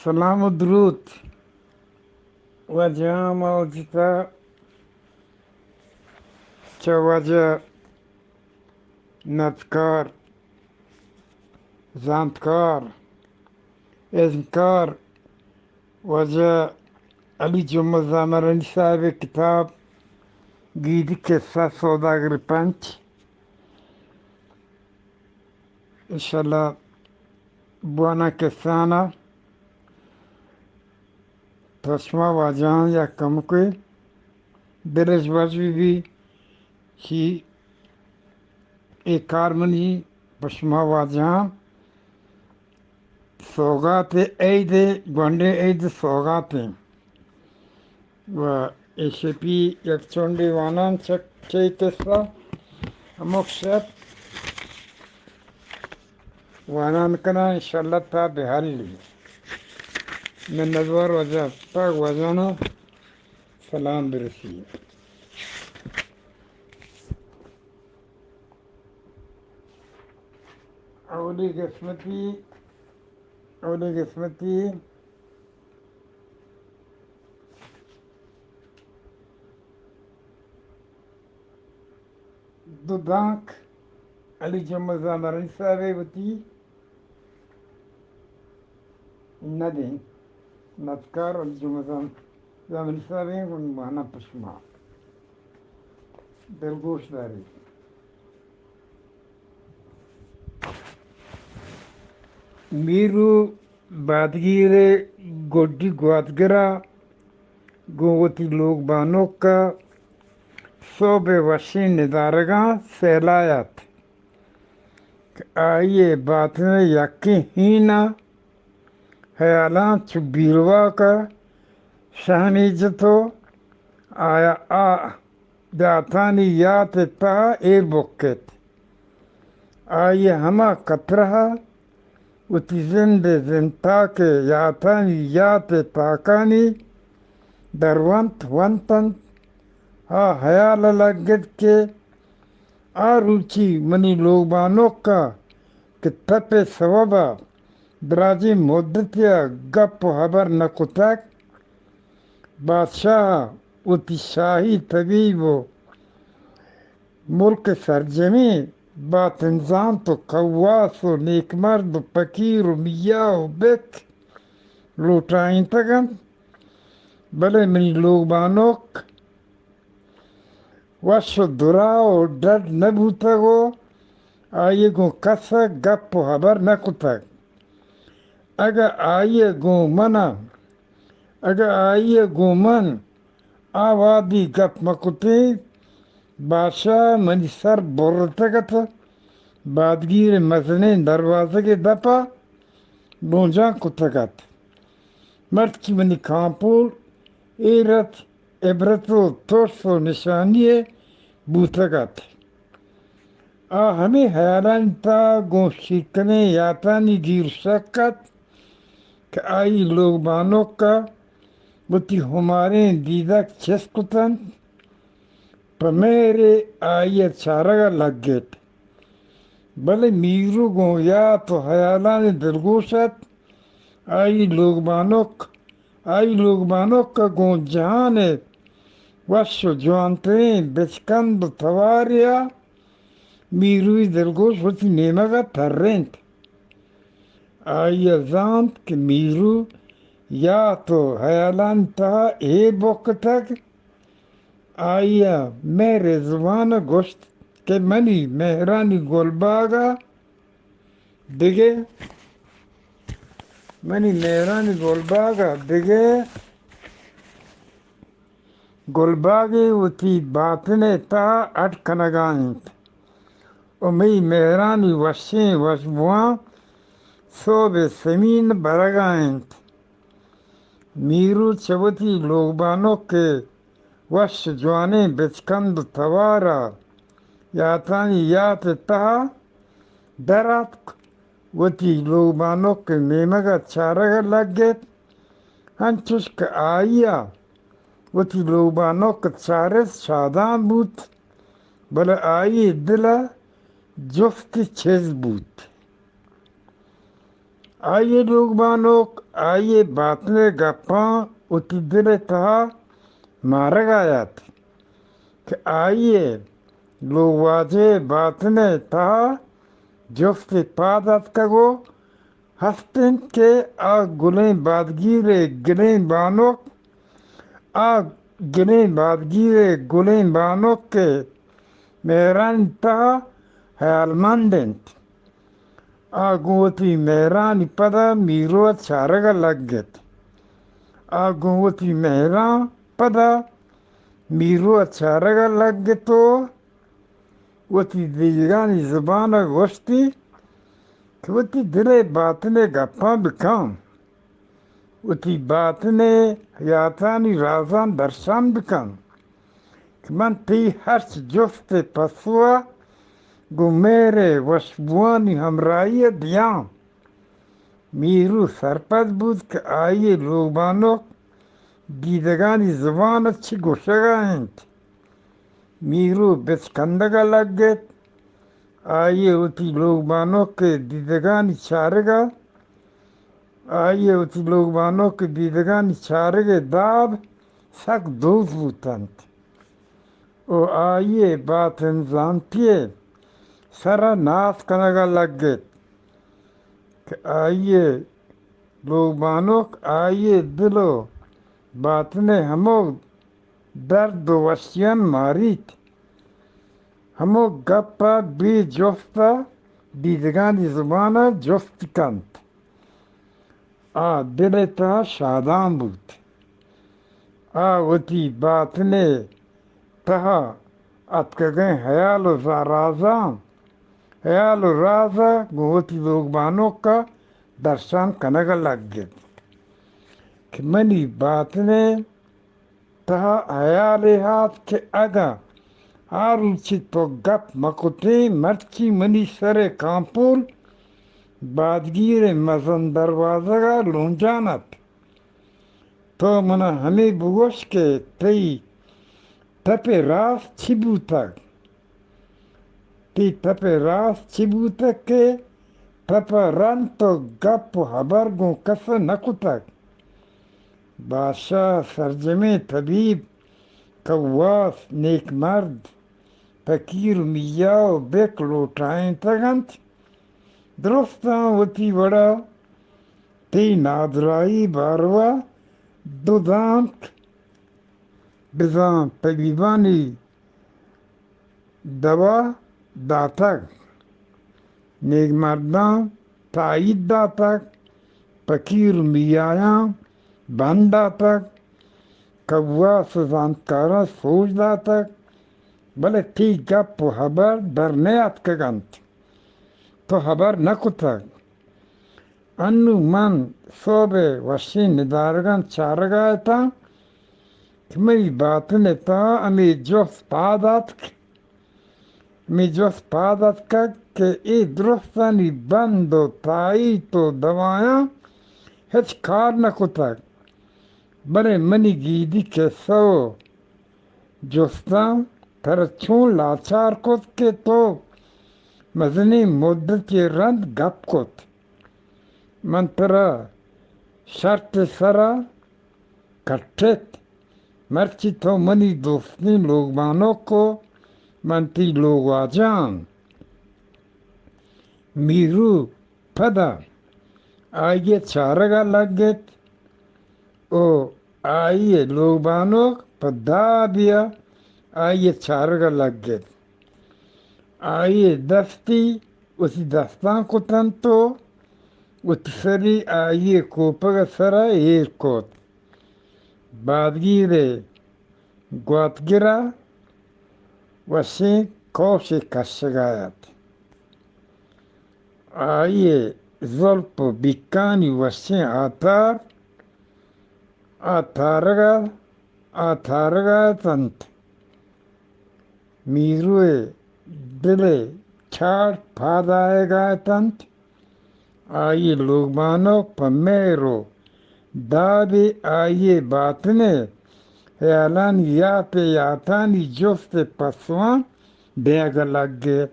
سلام و دروت۔ واجہاں ما اوجتا چہ واجہ نبزکار، زانتکار، ازمکار، واجہ علی جمعہ زامرانی صاحب ءِ کتاب گیدی قصہ سوداگر پنچ، انشاءاللہ بوانا قصہانا پہ شما واجہاں یک کمکے دلش وش بہ بی کہ اے کار منی پہ شما واجہاں سوگات ءِ، عید ءِ، گونڈیں عید ءِ سوگات ایں۔ و اے شپی یک چنڈے وانان چہ، چہ اے قصہ، ہمک شپ وانان کناں، انشاءاللہ تا بہ حالی۔ منتوار واجہ، پاک واجہانا سلام برسی۔ اولی قسمتی، اولی قسمتی دو دانک علی جمعہ زامرانی صاحب ءَ وتی ندیں، ندکار علی جمعہ زام-، زامرانی صاحب ءَ گوں مانا پہ شما دلگوش داری۔ میرو بادگیر ءِ گڈی گواتگر ءَ گوں وتی لوگ بانک ءَ سہب ءِ وشیں ندارگاں سیلایت کہ آئی ءِ باتن ءِ یکیں ہین ءَ ہیالاں چو بیرواک ءَ شہنی جت و آیا آ داتانی یات ءِ تہا ایر بکت۔ آئی ءَ ہما کترہ ءَ وتی زند ءِ زندتاک ءِ یاتانی یات ءِ تاکانی درونت ونت انت۔ آ ہیال ءَ لگت کہ آ روچی منی لوگ بانک ءَ کہ تپ ءِ سوب ءَ دراجیں مدتے ءَ گپ و ہبر نہ کتگ، بادشاہ ءَ وتی شاہی تبیب و ملک ءِ سرجمیں باتن زانت و کواس و نیکمرد و پکیر و میاہ و بک لوٹائینتگ انت، بلے منی لوگ بانک وش و دراہ و ڈڈ نہ بوتگ و آئی ءَ گوں کس ءَ گپ و ہبر نہ کتگ۔ اگاں آئی ءَ گوں من ءَ، اگاں آئی ءَ گوں من آ وہدی گپ مہ کتیں، بادشاہ ءَ منی سر برتگ ات، بادگیر ءِ مزنیں دروازگ ءِ دپ ءَ بونجان کتگ ات۔ مرچی منی کانپول ایر ات، عبرت و ترس و نشانی ءَ بوتگ ات۔ آ ہمے ہیالانی تہا گوں شیرکنیں یاتانی گیر شک ات کہ آئی لوگ بانک ءَ وتی ہماریں دیدگ چست کت انت، پہ مہرے آئی ءَ چارگ ءَ لگت۔ بلے میرو گوں یات و ہیالانی دلگوش ات۔ آئی لوگ بانک، آئی لوگ بانک ءَ گوں جہان ءِ وش و جوانتریں بچکند و توارے ءَ میروی دلگوش وتی نیمگ ءَ ترینت۔ آئی ءَ زانت کہ میرو یات و ہیالانی تہا ایر بکتگ۔ آئی ءَ مہر ءِ زبان ءَ گوشت کہ منی مہرانی گلباگ ءَ دگہ، منی مہرانی گلباگ ءَ دگہ گلباگے وتی باتن ءِ تہا اڈ کنگ ءَ انت و مئی مہرانی وشیں وشبواں سہب ءِ سمین برگ ءَ انت۔ میرو چہ وتی لوگ بانک ءِ وش جوانیں بچکند و توار ءَ یاتانی یات ءِ تہا در آتک، وتی لوگ بانک ءِ نیمگ ءَ چارگ ءَ لگت، انچوش کہ آئی ءَ وتی لوگ بانک ءَ چارت شادان بوت، بلے آئی ءِ دل ءَ جستے چست بوت۔ آئی ءِ لوگ بانک آئی ءِ باتن ءِ گپاں وتی دل ءِ تہا مارگ ءَ اَت کہ آئی ءِ لوگواجہ ءِ باتن ءِ تہا جستے پاد اتکگ ءُ ہست اِنت کہ آ گلیں بادگیر ءِ گلیں بانک، آ گلیں بادگیر ءِ گلیں بانک ءِ مہرانی تہا ہیالمند اِنت۔ آ گوں وتی مہرانی پدا میرو ءَ چارگ ءَ لگ اِت۔ آ گوں وتی مہراں پدا میرو ءَ چارگ ءَ لگ اِت ءُ وتی دیدگانی زبان ءَ گوشتی کہ وتی دل ءِ باتن ءِ گپاں بکن، وتی باتن ءِ یاتانی رازاں درشان بکن کہ من تئی ہرچ جست ءِ پسو ءَ گوں مہر ءِ وشبوانی ہمراہی ءَ دیاں۔ میرو سرپد بوت کہ آئی ءِ لوگبانک دیدگانی زبان ءَ چی گوشگ ءَ اِنت۔ میرو بچکندگ ءَ لگ اِت۔ آئی ءَ وتی لوگبانک ءِ دیدگانی چارگ ءَ، آئی ءَ وتی لوگبانک ءِ دیدگانی چارگ ءِ داب سک دوست بوت اَنت ءُ آئی ءِ باتن زانتی ءِ سر ءَ ناز کنگ ءَ لگ اِت کہ آئی ءِ لوگبانک آئی ءِ دل ءُ باتن ءِ ہمک درد ءُ وشیاں ماریت۔ ہمک گپ ءَ بے جست ءَ دیدگانی زبان ءَ جست کنت۔ آ دل ءِ تہا شادان بوت۔ آ وتی باتن ءِ تہا اتکگیں ہیال ءُ زا-، رازاں، ہیال ءُ راز ءَ گوں وتی لوگبانک ءَ درشان کنگ ءَ لگ اِت کہ منی باتن ءِ تہا ہیالے آت کہ اگاں آ روچی تو گپ مہ کتیں، مرچی منی سر ءِ کانپول بادگیر ءِ مزن دروازگ ءَ لونجان اَت۔ تو من ءَ ہمے بگوش کہ تئی تپ ءِ راست چی بوتگ؟ تئی تپ ءِ راست چی بوتگ کہ تپ ءَ رند تو گپ ءُ ہبر گوں کس ءَ نہ کتگ؟ بادشاہ، سرجمیں طبیب، کواس، نیکمرد، پکیر، میا ءُ بک لوٹائینتگ اَنت۔ درستاں وتی وڑ ءَ تئی نادراہی باروا دو دانک بزاں طبیبانی دوا داتگ، نیکمرداں تائید داتگ، پکیر ءُ میایاں بند داتگ، کواس ءُ زانتکاراں سوج داتگ، بلے تئی گپ ءُ ہبر در نیاتکگ اَنت۔ تو ہبر نہ کتگ۔ انوں من سہب ءِ وشیں ندارگاں چارگ ءَ اتاں کہ منی باتن ءِ تہا ہمے جست پاد آتک، ہمے جست پاد آتکگ کہ اے درستانی بند ءُ تائیت ءُ دوایاں ہچ کار نہ کتگ، بلے منی گیدی کسہ ءُ جستاں ترا چون لاچار کت کہ تو مزنیں مدتے رند گپ کت؟ من ترا شرط ءِ سرا کٹت، مرچی تو منی دوستیں لوگبانک ءُ من تئی لوگواجہ آں۔ میرو پدا آئی ءِ چارگ ءَ لگ اِت ءُ آئی ءِ لوگبانک پہ دابے ءَ آئی ءِ چارگ ءَ لگ اِت۔ آئی ءِ دستی وتی دستاں کت اَنت ءُ وتی سری آئی ءِ کوپگ ءِ سر ءَ ایر کت۔ بادگیر ءِ گواتگر ءَ وشیں کوشے کشگ ءَ اَت۔ آئی ءِ زلپ ءُ بیکانی وشیں آتار آ تارگ ءَ، آ تارگ ءَ اَت اَنت۔ میرو ءِ دل ءِ چاڑ پاد آیگ ءَ اَت اَنت۔ آئی ءِ لوگبانک پہ مہر ءُ دابے آئی ءِ باتن ءِ ہیالانی یات ءِ یاتانی جست ءِ پسواں دیگ ءَ لگ اِت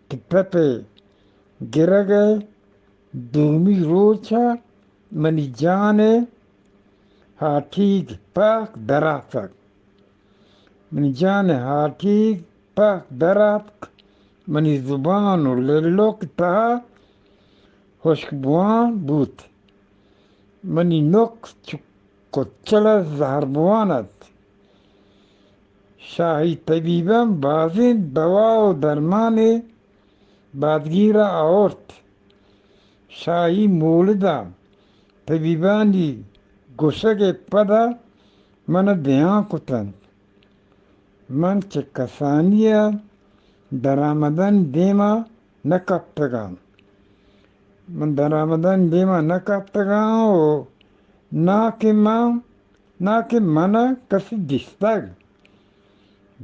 کہ تپ ءِ گرگ ءِ دومی روچ ءَ منی جان ءِ ہاٹیگ پہک دراتک۔ منی جان ءِ ہاٹیگ پہک دراتک، منی زبان ءُ للک تہا ہشک بوان بوت۔ منی نک چو کچل ءِ زہر بوان ات۔ شاہی طبیباں بازیں دوا ءُ درمانے بادگیر ءَ آورت۔ شاہی مولد ءَ طبیبانی گوشگ ءِ پد ءَ من ءَ دیان کت انت۔ من چہ کسانی ءَ درآمدانی دیم ءَ نہ کپتگ آں۔ من درآمدانی دیم ءَ نہ کپتگ آں ءُ نا کہ من، نا کہ من ءَ کسی دیستگ۔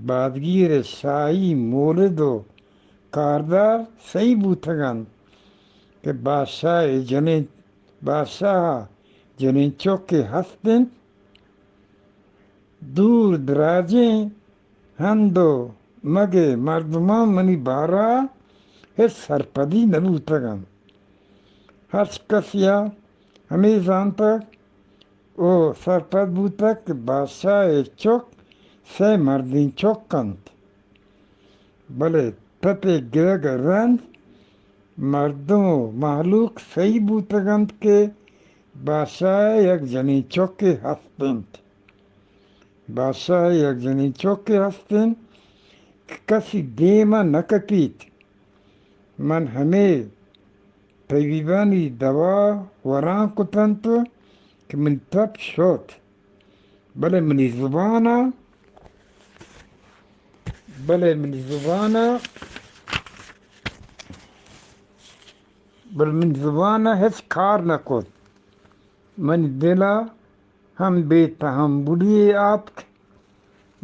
بادگیر ءِ شاہی مولد ءُ کاردار سہی بوتگ انت کہ بادشاہ ءِ جنین، بادشاہ ءِ جنین چکے ہست انت۔ دور دراجیں ہند ءُ مگ ءِ مردماں منی بارہ ءَ ہچ سرپدی نہ بوتگ انت۔ ہرچ کسی ءَ ہمے زانتگ ءُ سرپد بوتگ کہ بادشاہ ءِ چک سئے مردین چک انت، بلے تپ ءِ گرگ ءِ رند مردم ءُ مہلوک سہی بوتگ انت کہ بادشاہ ءِ یک جنین چکے ہست انت۔ بادشاہ ءِ یک جنین چکے ہست انت کہ کسی دیم ءَ نہ کپیت۔ من ہمے طبیبانی دوا وران کت انت کہ منی تپ شت، بلے منی زبان ءَ، بلے منی زبان ءَ، بلے منی زبان ءَ ہچ کار نہ کت۔ منی دل ءَ ہم بے تحملی یے آتک۔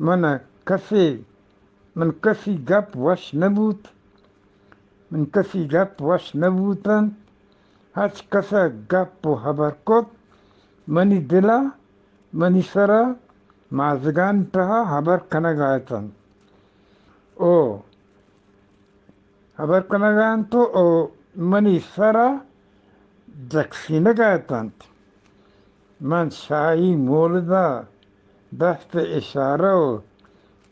من ءَ کسے، من کسی گپ وش نہ بوت۔ من کسی گپ وش نہ بوت انت۔ ہرچ کس ءَ گپ ءُ ہبر کت، منی دل ءَ، منی سر ءَ مازگانی تہا ہبر کنگ ءَ ات انت۔ او ہبر کنگ ءَ انت ءُ منی سر ءَ جکسینگ ءَ ات انت۔ من شاہی مولد ءَ دست ءِ اشارہ ءُ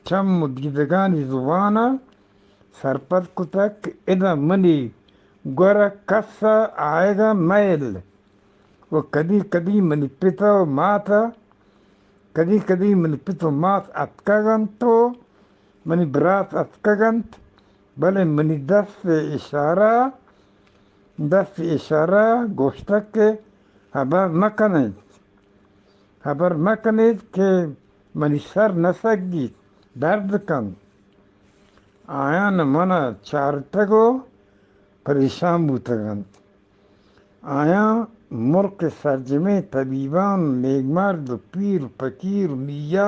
چم ءُ دیدگانی زبان ءَ سرپد کتگ کہ ادا منی گور ءَ کس ءَ آیگ ءَ مئیل۔ ءُ کدی کدی منی پت ءُ مات ءَ، کدی کدی منی پت ءُ مات اتکگ انت ءُ منی برات اتکگ انت، بلے منی دست ءِ اشارہ، دست ءِ اشارہ گوشتگ کہ ہبر مہ کن ایت، ہبر مہ کن ایت کہ منی سر نہ سگیت، درد کنت۔ آیاں من ءَ چارتگ ءُ پریشان بوتگ انت۔ آیاں ملک ءِ سرجمیں طبیباں، نیکمرد ءُ پیر ءُ پکیر ءُ میا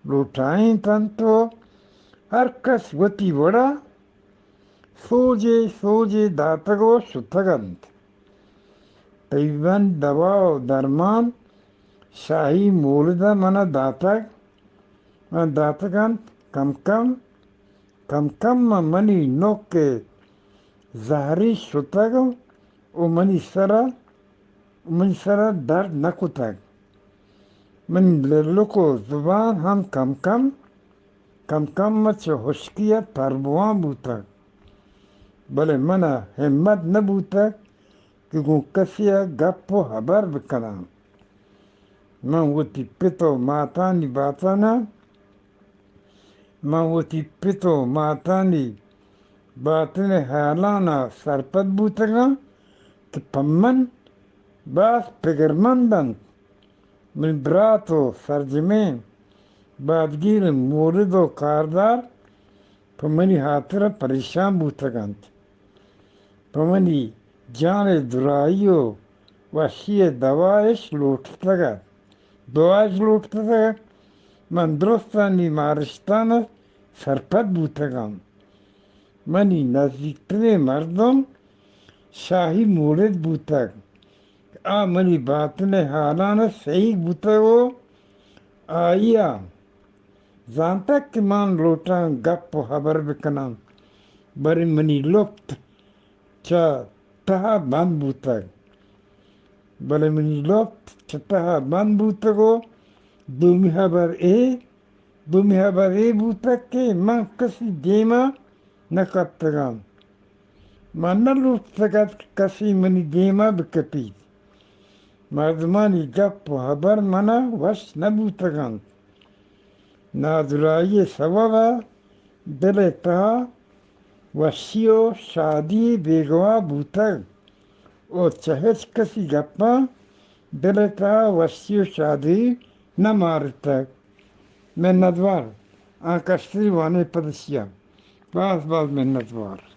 لوٹائینت انت ءُ ہر کس وتی وڑ ءَ سوجے سوجے داتگ ءُ شتگ انت۔ طبیبانی دوا ءُ درمان شاہی مولد ءَ من ءَ داتگ، من ءَ داتگ انت۔ کم کم، کم کم ءَ منی نک ءِ زہری شتگ ءُ منی سر ءَ، منی سر ءَ درد نہ کتگ۔ منی للک ءُ زبان ہم کم کم، کم کم ءَ چہ ہشکی ءَ تر بوان بوتگ، بلے من ءَ ہمت نہ بوتگ کہ گوں کسی ءَ گپ ءُ ہبر بکناں۔ من وتی پت ءُ ماتانی باتن ءَ، من وتی پت ءُ ماتانی باتن ءِ ہیالان ءَ سرپد بوتگاں کہ پہ من باز پگرمند انت۔ منی برات ءُ سرجمیں بادگیر ءِ مولد ءُ کاردار پہ منی ہاتر ءَ پریشان بوتگ انت۔ پہ منی جان ءِ دراہی ءُ وشی ءِ دوا اش لوٹتگ ات، دوا اش لوٹتگ ات۔ من درستانی مارشتان ءَ سرپد بوتگ آں۔ منی نزیکتریں مردم شاہی مولد بوتگ۔ آ منی باتن ءِ ہالان ءَ سہیگ بوتگ ءُ آئی ءَ زانتگ کہ من لوٹاں گپ ءُ ہبر بکناں، بلے منی لپت چہ تہ ءَ بند بوتگ۔ بلے منی لوٹ چہ تہا بند بوتگ و دومی ہبر اے، دومی ہبر اے بوتگ کہ من کسی دیما نہ کپتگاں۔ من نہ لوٹتگ ات کہ کسی منی دیما بکپیت۔ مردمانی گپ و ہبر منا وش نہ بوتگ انت۔ نادراہی ء سوب ء دل ء تہا وشی و شادی بیگواہ بوتگ و چہ ہچ کسی گپاں دل ء تہا وشی و شادی نہ مارتگ۔ منتوار۔ آ کشتری وانے پدشیا۔ باز باز منتوار۔